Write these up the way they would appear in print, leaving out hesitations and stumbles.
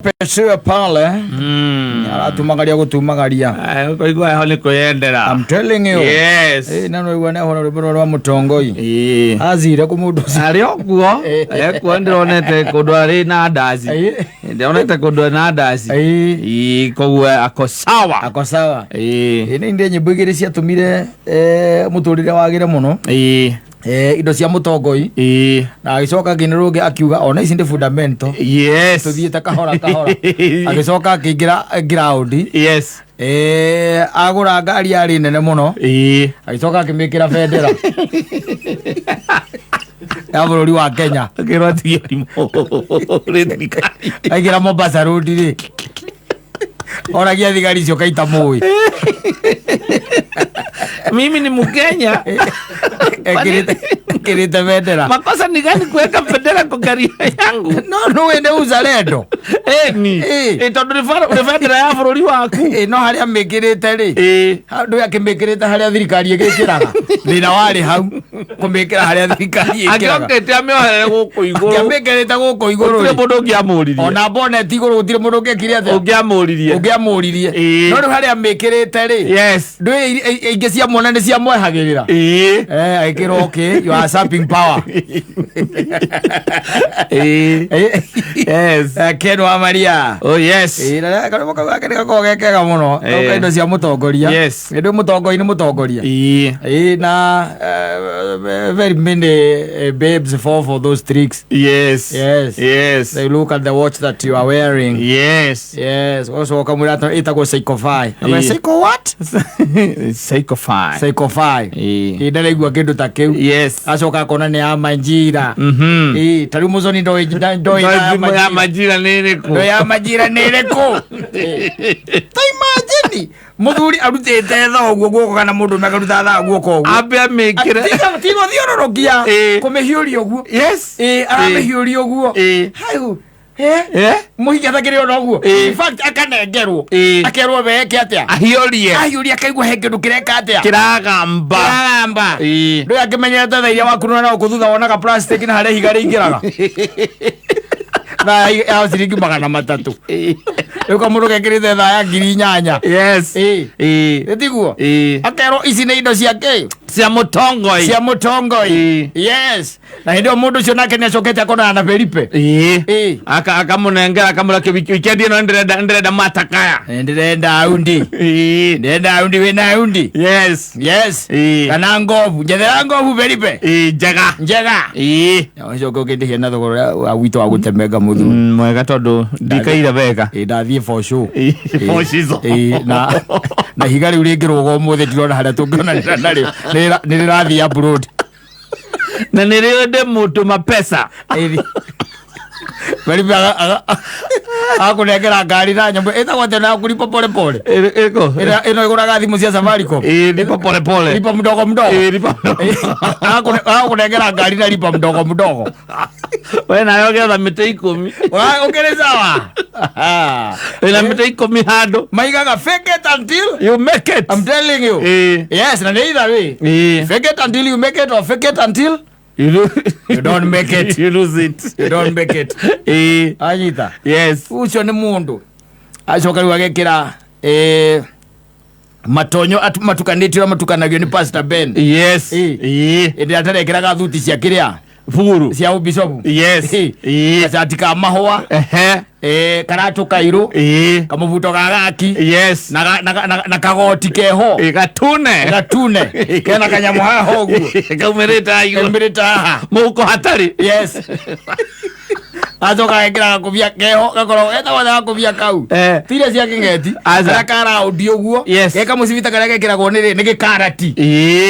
Peciwe pale aratumagaria gutumagaria. Ũkaigua heho nĩ kwĩyendera. I'm telling you. Yes. Na no igua nĩ rwĩmbo rwa mũtongoi. Azire kũ mũndũ ũcio. Arĩ o kuo, ekuo ndĩronete kũndũ arĩ na ndaci. Ndĩronete kũndũ arĩ na ndaci. Koguo ako sawa. Ako sawa. Nĩ ndĩ nyĩmbo igĩrĩ ciatũmire mũtũrĩre wagĩre mũno. Indo cia mũtongoi. Na agĩcoka ngĩnĩ rũngĩ akiuga ona ici nĩ fundamental. Yes. Tũthiĩte kahora kahora. Agĩcoka akĩingĩra ground. Yes. Agũra ngari yarĩ nene mũno. Agĩcoka akĩmĩkĩra bendera ya bũrũri wa Kenya. Akĩrwo atigie ũrimũ ũrĩ thirikari. Aingĩra Mombasa Road rĩ, oragia thigari icio kaita mũĩ. Mimi ni Mkenya. Ekĩrĩte bendera. Makosa ni gani kuweka bendera kwa gari yangu? No nũĩ nĩ uzalendo. Eni. Tondũ nĩ bendera ya bũrũri waku. No harĩa mĩkĩrĩte rĩ, ndũĩ akĩmĩkĩrĩte harĩa thirikari ĩgĩkĩraga. Thĩna warĩ hau kũmĩkĩra harĩa thirikari ĩkĩraga. Angĩokĩte amĩoherere gũkũ igũrũ. Akĩmĩkĩrĩte gũkũ igũrũ Gũtirĩ rĩ, mũndũ ũngĩamũririe. Ona boneti igũrũ gũtirĩ mũndũ ũngĩekire atĩa? Ũngĩamũririe. Ũngĩamũririe. No rĩu harĩa mĩkĩrĩte rĩ, Yes. ndũĩ ingĩ ciamuona nĩ ciamwehagĩrĩra. Agĩkĩrwo okay, you are usurping power. Yes. Ken wa Maria. Oh yes. Na karĩmũ kau gake nĩ gakoragwo ge kega mũno. Gauka indo cia mũtongoria. Yes. Ĩndĩ mũtongoi nĩ mũtongoria. Na very many babes fall for those tricks. Yes. Yes. Yes. They look at the watch that you are wearing. Yes. Yes. Ũgacoka ũkamwĩra atĩ ĩtagwo Seiko 5. Akamwĩra, Seiko what? Seiko 5. Seiko 5. Ndaraigua kĩndũ ta kĩu. Yes. Acoka akona nĩ ya manjira. Ta rĩu mũconi ndoĩ ndoĩ ya Ya manjira. majira nĩ ĩrĩkũ? Ndoĩ ya manjira nĩ ĩrĩkũ? Ta imagine mũthuri arutĩte thaa ũguo guoko kana mũndũ akaruta thaa guoko ũguo. Ambe amĩkĩre. Tiga thiũrũrũkia kũmĩhiũria ũguo. Aramĩhiũria ũguo. Hau. Mũhiki atakĩrĩ ona ũguo. In fact akanengerwo. Akerwo we eke atĩa? Ahiũrie. Ahiũria akaigua he kĩndũ kĩreka atĩa? Kĩragamba. Kĩragamba. Ndũĩ akĩmenyerete thaa iria wakunũra na gũkũ thutha wonaga plastic na harĩa ihiga rĩingĩraga. Na ya ciringi 300. Rĩu kamũndũ gekĩrĩte thaa ya 8,000. Yes. Ĩ tiguo? Akerwo ici nĩ indo cia kĩ? Cia mũtongoi. Cia mũtongoi. Yes. Na hĩndĩ ĩyo mũndũ ũcio nake nĩacokete akonana na Felipe. Akamũnengera akamũra wikendi ĩno ndĩrenda matakaya. Ndĩrenda aundi. Ndĩrenda aundi wĩna aundi. Yes. Yes. Kana ngobu. Njethera ngobu Felipe. Njega. Njega. Ũcoke ũkĩndĩhia na thogora wa witũ wa gũtemenga mũthuri. Mwega tondũ ndikaire wega. Ndathiĩ for show. For shizo. Na ihiga rĩu rĩngĩrũga ũmũthĩ ndirona harĩa tũngĩonanĩra narĩo. Nĩ rĩrathiĩ abroad. Na nĩrĩo ndĩ mũtũma pesa. Felipe akũnengera ngari na nyamũ ĩtagwo atĩa na kũlipa pole pole. Ĩko. Ĩno ĩgũraga thimũ cia Safaricom. Lipa pole pole. Lipa mdogo mdogo. Lipa mdogo. Agakũnengera ngari na lipa mdogo mdogo. We nawe ũgĩetha mĩtĩ 10. Ũkĩrĩ sawa. Wĩna mĩtĩ 10 handũ. Maigaga fake it until you make it. I'm telling you. Yes, na nĩ either way. Fake it until you make it or fake it until you don't make it. You lose it. You don't make it. Anyita. Yes. Ũcio nĩ mũndũ. Acoka rĩu agekĩra matonyo matukanĩtio ũrĩa matukanagio nĩ Pastor Ben. Yes. Hĩndĩ ĩrĩa atarekĩraga thuti cia kĩrĩa? Buru. Cia ũbicobu. Yes. Gacati ka mahũa. Karatũ kairũ. Kamũbuto ga gaki. Yes. Na kagoti keho. Gatune. Gatune. Kena kanyamũ haha ũguo. Kaumĩrĩte haha igũrũ. Kaumĩrĩte haha. Mũhuko hatarĩ. Yes. Acoka agekĩra gakũbia keho gakoragwo getagwo atĩa gakũbia kau? Ti iria cia kĩng'eti. Aca. Karĩa ka raundi ũguo. Yes. Ge kamũcibi ta karĩa gekĩragwo nĩ gĩkarati.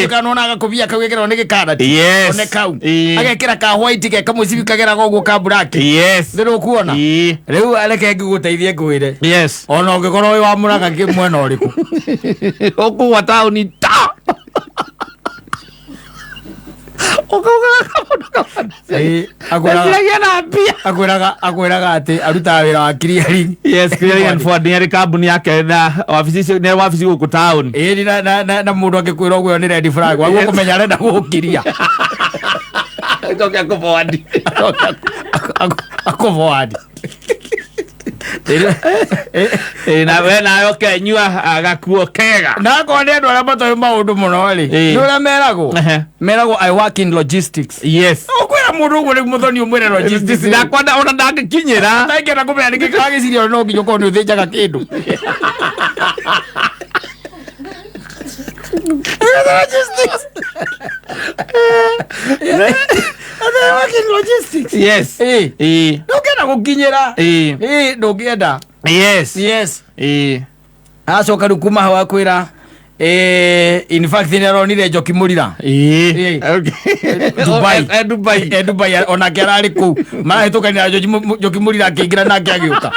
Kana wona gakũbia kau gekĩragwo nĩ gĩkarati. Yes. One kau. Agekĩra ka white ge kamũcibi kageragwo ũguo ka black. Yes. Nĩ ũkuona? Rĩu reke ngĩgũteithie ngwĩre. Yes. Ona ũngĩkorwo wĩ wa Mũrang'a kĩ mwena ũrĩkũ. Ũkũgwa taũni ta. Ũkaugaga kamũndũ kamũndũ. Eciragia na mbia. Akwĩraga atĩ arutaga wĩra wa clearing. Yes, clearing and forwarding arĩ kambuni yake na wabici icio nĩ wabici gũkũ taũni. Ĩni na mũndũ angĩkwĩra ũguo nĩ red flag. Waguo kũmenya arenda gũgũkiria. Acoke akũ forward. Akũ forward. Ĩ, na we nawe ũkenyua gakuo kega. Na akorwo nĩ andũ arĩa matoĩ maũndũ mũno rĩ, Ĩ. nĩ ũrĩa meragwo. Ehe. Meragwo, "I work in logistics." Yes. Ũkwĩra mũndũ ũguo rĩu, mũthoni, ũmwĩre logistics? Ndakwa ona ndangĩkinyĩra. Ndangĩenda kũmenya nĩkĩ kagĩciria no nginya ũkorwo nĩ ũthĩnjaga kĩndũ. Logistics. I work in logistics. Yes. Ĩ. Ĩ. Ndũngĩenda gũkinyĩra. Ĩ. Ĩ, ndũngĩenda. Yes. Yes. Ĩ. Acoka rĩu kuma hau akwĩra, in fact nĩ aronire Njoki Mũrira. Ĩ. Ĩ. Okay. Dubai. Oh, Dubai. Dubai onake ararĩ kũu marahĩtũkanĩra, Njoki Mũrira akĩingĩra nake agĩũka.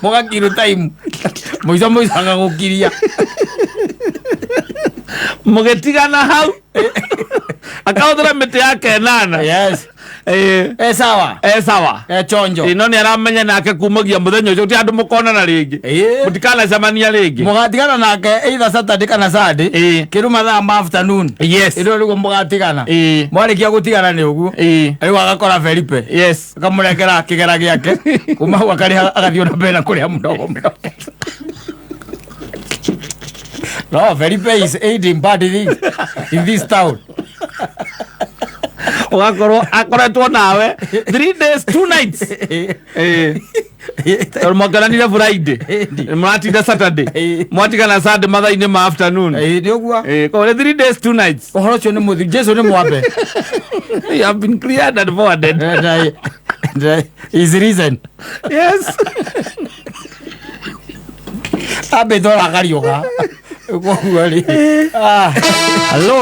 Mũgakiru time mũico mũico agagũkiria. Mũgĩtigana hau akahũthĩra mĩtĩ yake ĩnana. Yes. Ĩ. E sawa. E sawa. E chonjo. Ĩ, no nĩ aramenya nake kumagia mũthenya ũcio ti andũ mũkonana rĩngĩ. Ĩ. Mũtikanacemania rĩngĩ. Mũgatigana nake either Saturday kana Sunday. Ĩ. Kĩru mathaa ma afternoon. Yes. Ĩno nĩguo mũgatigana. Ĩ. Mwarĩkia gũtigana nĩ ũguo. Ĩ. Rĩu agakora Felipe. Yes. Akamũnengera kĩgera gĩake kuma hau akarĩha agathiĩ ona mbere na kũrĩa mũdogo mũdogo. No Felipe is aiding bad things in this town. Ũgakorwo akoretwo nawe 3 days 2 nights. Ĩ. Tondũ mwakeranire Friday, mũratinda Saturday, Ĩ. mwatigana Sunday mathaa-inĩ ma afternoon. Ĩ, nĩ ũguo. Ĩ, koguo nĩ 3 days 2 nights. Ũhoro ũcio nĩ mũthiru, Jesu nĩ mwambe. You have been cleared and forwarded. Is risen. Yes. Ambĩtwo akariũka koguo rĩ. Ah. Hello.